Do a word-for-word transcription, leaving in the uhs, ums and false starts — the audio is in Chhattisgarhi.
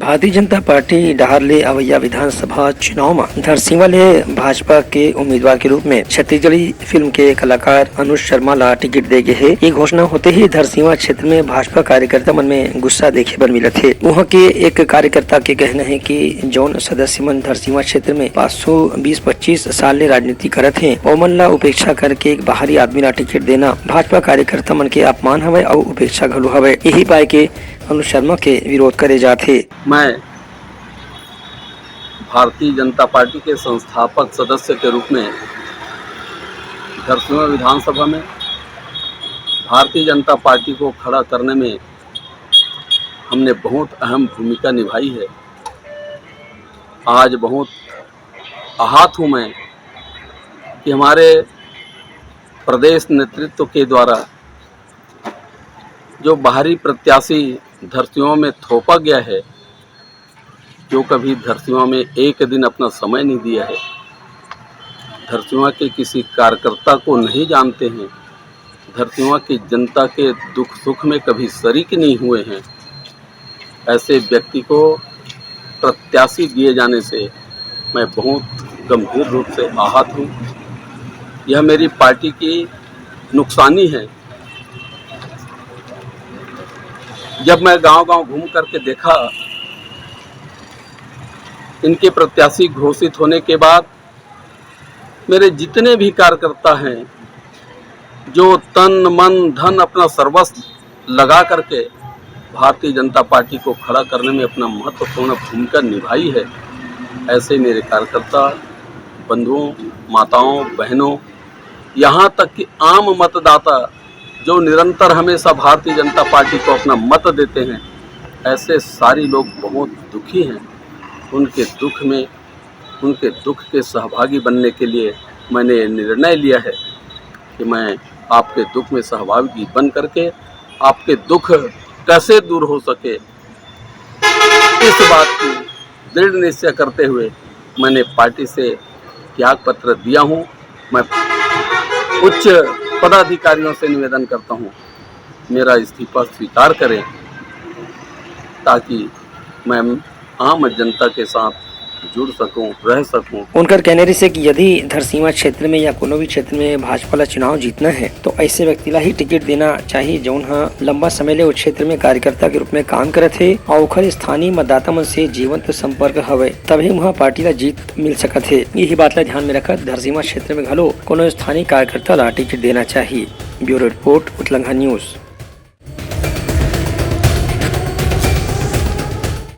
भारतीय जनता पार्टी डहार ले अवइया विधानसभा चुनाव म धरसींवा ले भाजपा के उम्मीदवार के रूप में छत्तीसगढ़ी फिल्म के कलाकार अनुज शर्मा ला टिकट दे गे हे। ये घोषणा होते ही धरसींवा क्षेत्र में भाजपा कार्यकर्ता मन में गुस्सा देखे बर मिलत हे। उहाँ के एक कार्यकर्ता के कहना हे कि जौन सदस्य मन धरसींवा क्षेत्र में पाँच सौ बीस पच्चीस साल ले राजनीति करत हे, ओमन ला उपेक्षा करके एक बाहरी आदमी ला टिकट देना भाजपा कार्यकर्ता मन के अपमान हवय अउ उपेक्षा घलो हवय। यही पाय के अनुज शर्मा के विरोध करे जात हे। मैं भारतीय जनता पार्टी के संस्थापक सदस्य के रूप में धरसींवा विधानसभा में भारतीय जनता पार्टी को खड़ा करने में हमने बहुत अहम भूमिका निभाई है। आज बहुत आहत हूँ मैं कि हमारे प्रदेश नेतृत्व के द्वारा जो बाहरी प्रत्याशी धरसींवा में थोपा गया है, जो कभी धरसींवा में एक दिन अपना समय नहीं दिया है, धरसींवा के किसी कार्यकर्ता को नहीं जानते हैं, धरसींवा की जनता के दुख सुख में कभी शरीक नहीं हुए हैं, ऐसे व्यक्ति को प्रत्याशी दिए जाने से मैं बहुत गंभीर रूप से आहत हूँ। यह मेरी पार्टी की नुकसानी है। जब मैं गांव-गांव घूम करके देखा, इनके प्रत्याशी घोषित होने के बाद मेरे जितने भी कार्यकर्ता हैं, जो तन, मन, धन, अपना सर्वस्व लगा करके भारतीय जनता पार्टी को खड़ा करने में अपना महत्वपूर्ण भूमिका निभाई है, ऐसे मेरे कार्यकर्ता, बंधुओं, माताओं, बहनों, यहाँ तक कि आम मतदाता जो निरंतर हमेशा भारतीय जनता पार्टी को अपना मत देते हैं, ऐसे सारे लोग बहुत दुखी हैं। उनके दुख में, उनके दुख के सहभागी बनने के लिए मैंने ये निर्णय लिया है कि मैं आपके दुख में सहभागी बन करके आपके दुख कैसे दूर हो सके, इस बात की दृढ़ निश्चय करते हुए मैंने पार्टी से त्याग पत्र दिया हूँ। मैं उच्च पदाधिकारियों से निवेदन करता हूँ, मेरा इस्तीफा स्वीकार करें, ताकि मैं आम जनता के साथ जुड़ सकूं, रह सकूं। उनकर कहना रहिसे कि यदि धरसींवा क्षेत्र में या कोनो भी क्षेत्र में भाजपा ला चुनाव जीतना है, तो ऐसे व्यक्ति ला ही टिकट देना चाहिए, जौन ह लंबा समय ले ओ क्षेत्र में कार्यकर्ता के रूप में काम करत हे और ओखर स्थानीय मतदाता मन से जीवंत संपर्क हवय, तभी उहाँ पार्टी ला जीत मिल सकत हे। यही बात ला ध्यान में रखत धरसींवा क्षेत्र में घलो कोनो स्थानीय कार्यकर्ता ला टिकट देना चाहिए। ब्यूरो रिपोर्ट, उतलंघा न्यूज।